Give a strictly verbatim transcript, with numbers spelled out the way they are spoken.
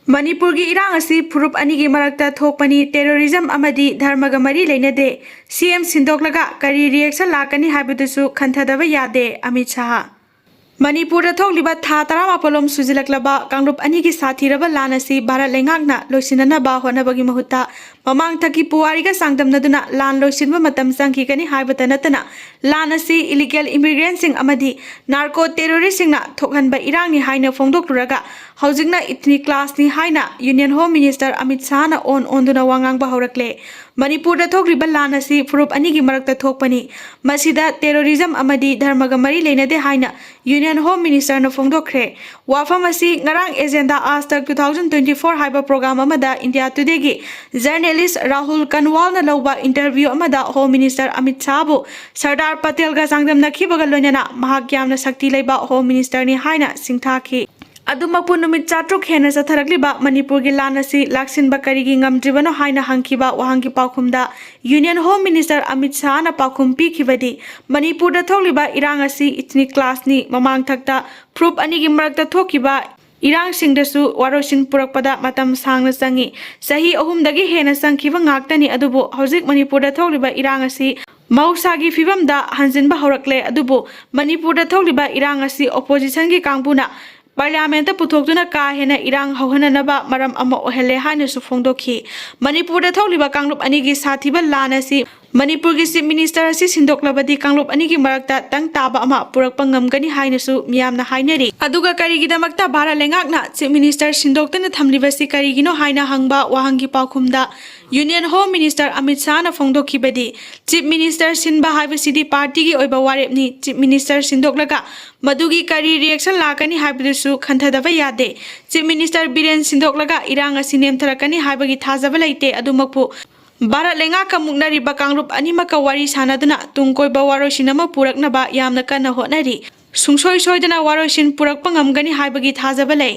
ꯃꯅꯤꯄꯨꯔꯒꯤ ꯏꯔꯥꯡ ꯑꯁꯤ ꯐꯨꯔꯨꯞ ꯑꯅꯤꯒꯤ ꯃꯔꯛꯇ ꯊꯣꯛꯄꯅꯤ, terrorism ꯑꯃꯗꯤ ꯙꯔꯃꯒ ꯃꯔꯤ ꯂꯩꯅꯗꯦ꯫ ꯁꯤ ꯑꯦꯝ ꯁꯤꯟꯗꯣꯛꯂꯒ ꯀꯔꯤ reaction ꯂꯥꯛꯀꯅꯤ ꯍꯥꯏꯕꯗꯨꯁꯨ ꯈꯟꯊꯗꯕ ꯌꯥꯗꯦ, ꯑꯃꯤꯠ ꯁꯥꯍ꯫ ꯃꯅꯤꯄꯨꯔꯗ ꯊꯣꯛꯂꯤꯕ ꯊꯥ ꯇꯔꯥꯃꯥꯄꯜꯂꯣꯝ ꯁꯨꯖꯤꯜꯂꯛꯂꯕ ꯀꯥꯡꯂꯨꯞ ꯑꯅꯤꯒꯤ ꯁꯥꯊꯤꯔꯕ ꯂꯥꯟ ꯑꯁꯤ ꯚꯥꯔꯠ ꯂꯩꯉꯥꯛꯅ ꯂꯣꯏꯁꯤꯟꯅꯅꯕ ꯍꯣꯠꯅꯕꯒꯤ ꯃꯍꯨꯠꯇ, ꯃꯃꯥꯡꯊꯛꯀꯤ ꯄꯨꯋꯥꯔꯤꯒ ꯆꯥꯡꯗꯝꯅꯗꯨꯅ ꯂꯥꯟ ꯂꯣꯏꯁꯤꯟꯕ ꯃꯇꯝ ꯆꯪꯈꯤꯒꯅꯤ ꯍꯥꯏꯕꯇ ꯅꯠꯇꯅ, ꯂꯥꯟ ꯑꯁꯤ illegal immigrantꯁꯤꯡ ꯑꯃꯗꯤ narco terroristꯁꯤꯡꯅ ꯊꯣꯛꯍꯟꯕ ꯏꯔꯥꯡꯅꯤ ꯍꯥꯏꯅ ꯐꯣꯡꯗꯣꯛꯂꯨꯔꯒ, ꯍꯧꯖꯤꯛꯅ ethnic clashꯅꯤ ꯍꯥꯏꯅ Union Home Minister ꯑꯃꯤꯠ ꯁꯥꯍꯅ ꯑꯣꯟ ꯑꯣꯟꯗꯨꯅ ꯋꯥ ꯉꯥꯡꯕ ꯍꯧꯔꯛꯂꯦ꯫ ꯃꯅꯤꯄꯨꯔꯗ ꯊꯣꯛꯂꯤꯕ ꯂꯥꯟ ꯑꯁꯤ ꯐꯨꯔꯨꯞ ꯑꯅꯤꯒꯤ ꯃꯔꯛꯇ ꯊꯣꯛꯄꯅꯤ꯫ ꯃꯁꯤꯗ terrorism ꯑꯃꯗꯤ ꯙꯔꯃꯒ ꯃꯔꯤ ꯂꯩꯅꯗꯦ ꯍꯥꯏꯅ Union Home Ministerꯅ ꯐꯣꯡꯗꯣꯛꯈ꯭ꯔꯦ꯫ ꯋꯥꯐꯝ ꯑꯁꯤ ꯉꯔꯥꯡ Agenda Aaj Tak two thousand twenty four ꯍꯥꯏꯕ program ꯑꯃꯗ India Todayꯒꯤ journalist ꯔꯥꯍꯨꯜ ꯀꯟꯋꯥꯜꯅ ꯂꯧꯕ interview ꯑꯃꯗ Home Minister ꯑꯃꯤꯠ ꯁꯥꯍꯕꯨ ꯁꯔꯗꯥꯔ ꯄꯇꯦꯜꯒ ꯆꯥꯡꯗꯝꯅꯈꯤꯕꯒ ꯂꯣꯏꯅꯅ ꯃꯍꯥꯛ ꯌꯥꯝꯅ ꯁꯛꯇꯤ ꯂꯩꯕ Home Ministerꯅꯤ ꯍꯥꯏꯅ ꯁꯤꯡꯊꯥꯈꯤ꯫ ꯑꯗꯨꯃꯛꯄꯨ, ꯅꯨꯃꯤꯠ ꯆꯥꯇ꯭ꯔꯨꯛ ꯍꯦꯟꯅ ꯆꯠꯊꯔꯛꯂꯤꯕ ꯃꯅꯤꯄꯨꯔꯒꯤ ꯂꯥꯟ ꯑꯁꯤ ꯂꯥꯛꯁꯤꯟꯕ ꯀꯔꯤꯒꯤ ꯉꯝꯗ꯭ꯔꯤꯕꯅꯣ ꯍꯥꯏꯅ ꯍꯪꯈꯤꯕ ꯋꯥꯍꯪꯒꯤ ꯄꯥꯎꯈꯨꯝꯗ Union Home Minister ꯑꯃꯤꯠ ꯁꯥꯍꯅ ꯄꯥꯎꯈꯨꯝ ꯄꯤꯈꯤꯕꯗꯤ, ꯃꯅꯤꯄꯨꯔꯗ ꯊꯣꯛꯂꯤꯕ ꯏꯔꯥꯡ ꯑꯁꯤ ethnic clashꯅꯤ, ꯃꯃꯥꯡꯊꯛꯇ ꯐꯨꯔꯨꯞ ꯑꯅꯤꯒꯤ ꯃꯔꯛꯇ ꯊꯣꯛꯈꯤꯕ ꯏꯔꯥꯡꯁꯤꯡꯗꯁꯨ ꯋꯥꯔꯣꯏꯁꯤꯟ ꯄꯨꯔꯛꯄꯗ ꯃꯇꯝ ꯁꯥꯡꯅ ꯆꯪꯏ꯫ ꯆꯍꯤ ꯑꯍꯨꯝꯗꯒꯤ ꯍꯦꯟꯅ ꯆꯪꯈꯤꯕ ꯉꯥꯛꯇꯅꯤ꯫ ꯑꯗꯨꯕꯨ ꯍꯧꯖꯤꯛ ꯃꯅꯤꯄꯨꯔꯗ ꯊꯣꯛꯂꯤꯕ ꯏꯔꯥꯡ ꯑꯁꯤ ꯃꯍꯧꯁꯥꯒꯤ ꯐꯤꯕꯝꯗ ꯍꯟꯖꯤꯟꯕ ꯍꯧꯔꯛꯂꯦ꯫ ꯑꯗꯨꯕꯨ ꯃꯅꯤꯄꯨꯔꯗ ꯊꯣꯛꯂꯤꯕ ꯏꯔꯥꯡ ꯑꯁꯤ oppositionꯒꯤ ꯀꯥꯡꯕꯨꯅ Parliamentꯇ ꯄꯨꯊꯣꯛꯇꯨꯅ ꯀꯥ ꯍꯦꯟꯅ ꯏꯔꯥꯡ ꯍꯧꯍꯟꯅꯅꯕ ꯃꯔꯝ ꯑꯃ ꯑꯣꯏꯍꯜꯂꯦ ꯍꯥꯏꯅꯁꯨ ꯐꯣꯡꯗꯣꯛꯈꯤ꯫ ꯃꯅꯤꯄꯨꯔꯗ ꯊꯣꯛꯂꯤꯕ ꯀꯥꯡꯂꯨꯞ ꯑꯅꯤꯒꯤ ꯁꯥꯊꯤꯕ ꯂꯥꯟ ꯑꯁꯤ ꯃꯅꯤꯄꯨꯔꯒꯤ Chief Minister ꯑꯁꯤ ꯁꯤꯟꯗꯣꯛꯂꯕꯗꯤ ꯀꯥꯡꯂꯨꯞ ꯑꯅꯤꯒꯤ ꯃꯔꯛꯇ ꯇꯪ ꯇꯥꯕ ꯑꯃ ꯄꯨꯔꯛꯄ ꯉꯝꯒꯅꯤ ꯍꯥꯏꯅꯁꯨ ꯃꯤꯌꯥꯝꯅ ꯍꯥꯏꯅꯔꯤ꯫ ꯑꯗꯨꯒ ꯀꯔꯤꯒꯤꯗꯃꯛꯇ ꯚꯥꯔꯠ ꯂꯩꯉꯥꯛꯅ Chief Minister ꯁꯤꯟꯗꯣꯛꯇꯅ ꯊꯝꯂꯤꯕꯁꯤ ꯀꯔꯤꯒꯤꯅꯣ ꯍꯥꯏꯅ ꯍꯪꯕ ꯋꯥꯍꯪꯒꯤ ꯄꯥꯎꯈꯨꯝꯗ Union Home Minister Amit ꯁꯥꯍꯅ ꯐꯣꯡꯗꯣꯛꯈꯤꯕꯗꯤ, Chief Minister ꯁꯤꯟꯕ ꯍꯥꯏꯕꯁꯤꯗꯤ partyꯒꯤ ꯑꯣꯏꯕ ꯋꯥꯔꯦꯞꯅꯤ꯫ Chief Minister ꯁꯤꯟꯗꯣꯛꯂꯒ ꯃꯗꯨꯒꯤ ꯀꯔꯤ reaction ꯂꯥꯛꯀꯅꯤ ꯍꯥꯏꯕꯗꯨꯁꯨ ꯈꯟꯊꯗꯕ ꯌꯥꯗꯦ꯫ Chief Minister ꯕꯤꯔꯦꯟ ꯁꯤꯟꯗꯣꯛꯂꯒ ꯏꯔꯥꯡ ꯑꯁꯤ ꯅꯦꯝꯊꯔꯛꯀꯅꯤ ꯍꯥꯏꯕꯒꯤ ꯊꯥꯖꯕ ꯂꯩꯇꯦ꯫ ꯑꯗꯨꯃꯛꯄꯨ, ꯚꯥꯔꯠ ꯂꯩꯉꯥꯛꯀ ꯃꯨꯛꯅꯔꯤꯕ ꯀꯥꯡꯂꯨꯞ ꯑꯅꯤꯃꯛꯀ ꯋꯥꯔꯤ ꯁꯥꯅꯗꯨꯅ ꯇꯨꯡ ꯀꯣꯏꯕ ꯋꯥꯔꯣꯏꯁꯤꯟ ꯑꯃ ꯄꯨꯔꯛꯅꯕ ꯌꯥꯝꯅ ꯀꯟꯅ ꯍꯣꯠꯅꯔꯤ꯫ ꯁꯨꯡꯁꯣꯏ ꯁꯣꯏꯗꯅ ꯋꯥꯔꯣꯏꯁꯤꯟ ꯄꯨꯔꯛꯄ ꯉꯝꯒꯅꯤ ꯍꯥꯏꯕꯒꯤ ꯊꯥꯖꯕ ꯂꯩ꯫